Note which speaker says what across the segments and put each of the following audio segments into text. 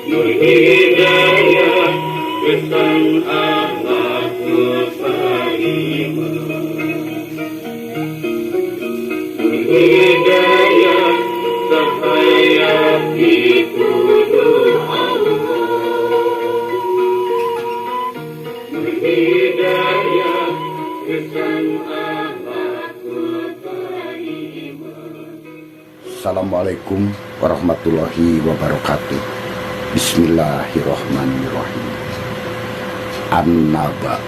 Speaker 1: Nur hidayah kesan akhlak karimah. Nur hidayah cahaya pituduh Allah. Nur hidayah kesan akhlak karimah.
Speaker 2: Assalamualaikum warahmatullahi wabarakatuh. Bismillahirrahmanirrahim. An-Naba,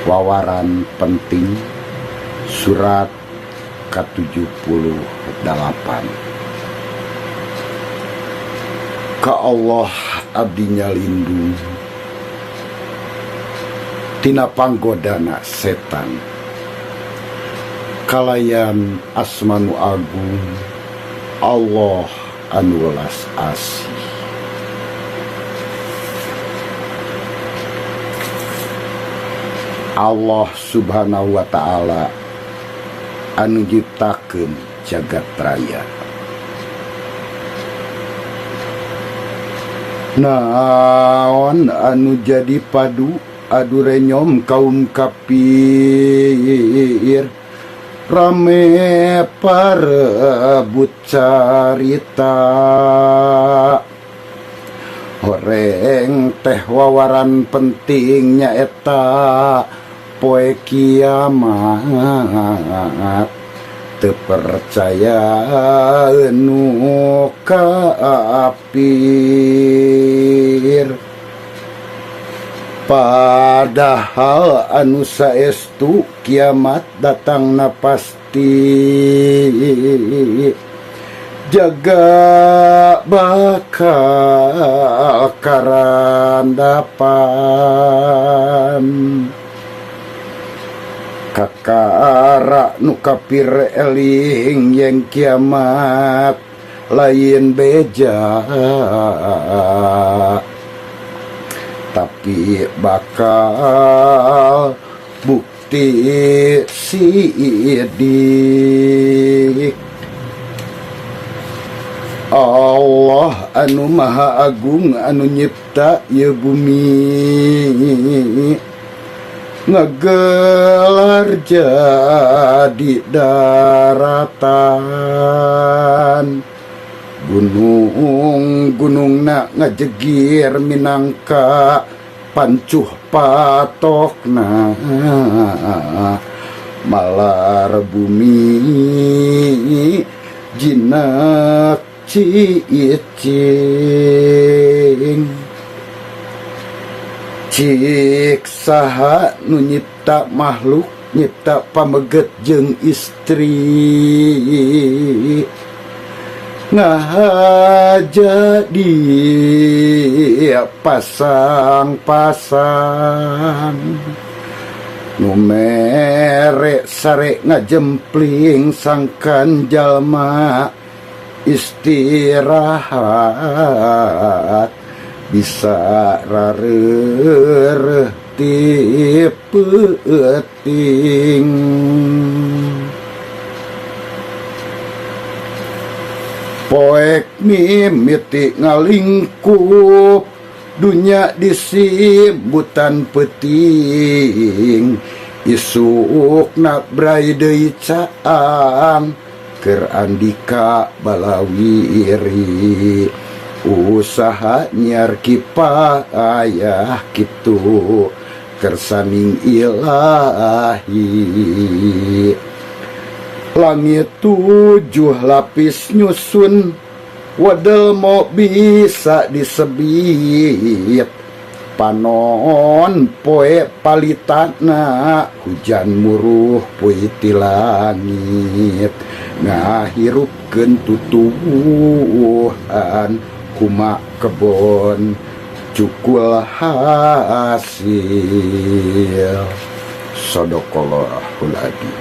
Speaker 2: wawaran penting surat ke-78. Ka Allah abdinya lindung tina panggodana setan, kalayan asmanu agung Allah anu welas asih. Allah subhanahu wa ta'ala anu nyiptakeun jagat raya. Naon anu jadi padu adu renyom kaum kafir, rame parebut carita. Horeng teh wawaran pentingnya eta poe kiamat, teu percaya nu kafir. Padahal anu saestu kiamat datangna pasti, jaga bakal karandapan. Kakara nu kafir eling yang kiamat lain beja, tapi bakal bukti sidik. Allah anu maha agung anu nyipta ieu bumi, ngegelar jadi daratan. Gunung-gunungna ngajegir minangka pancuh patokna, malar bumi jinak cicing. Cik saha nu nyipta makhluk, nyipta pameget jeung istri, ngahaja di pasang-pasang. Nu mere sare ngajempling sangkan jalma istirahat, bisa rareureut ti peuting. Poek mimiti ngalingkup dunya disimbutan peuting, isukna brai deui caang keur andika balawiri. Usaha nyiar kipayah kitu kersaning ilahi. Langit 7 lapis nyusun wedel mau bisa disebit, panon poe palitana hujan muruh puiti langit. Ngahirupkeun tutuwuhan huma kebon cukul hasil. Sadaqallahul adzim.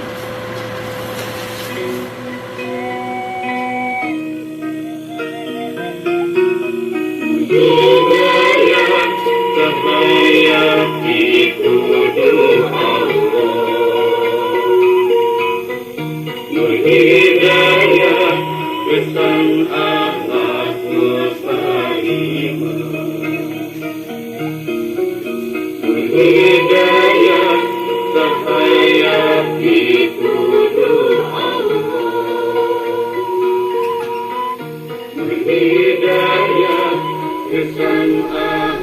Speaker 1: Hidayah cahaya pituduh Allah. Nur hidayah kesan akhlak karimah. Kesan.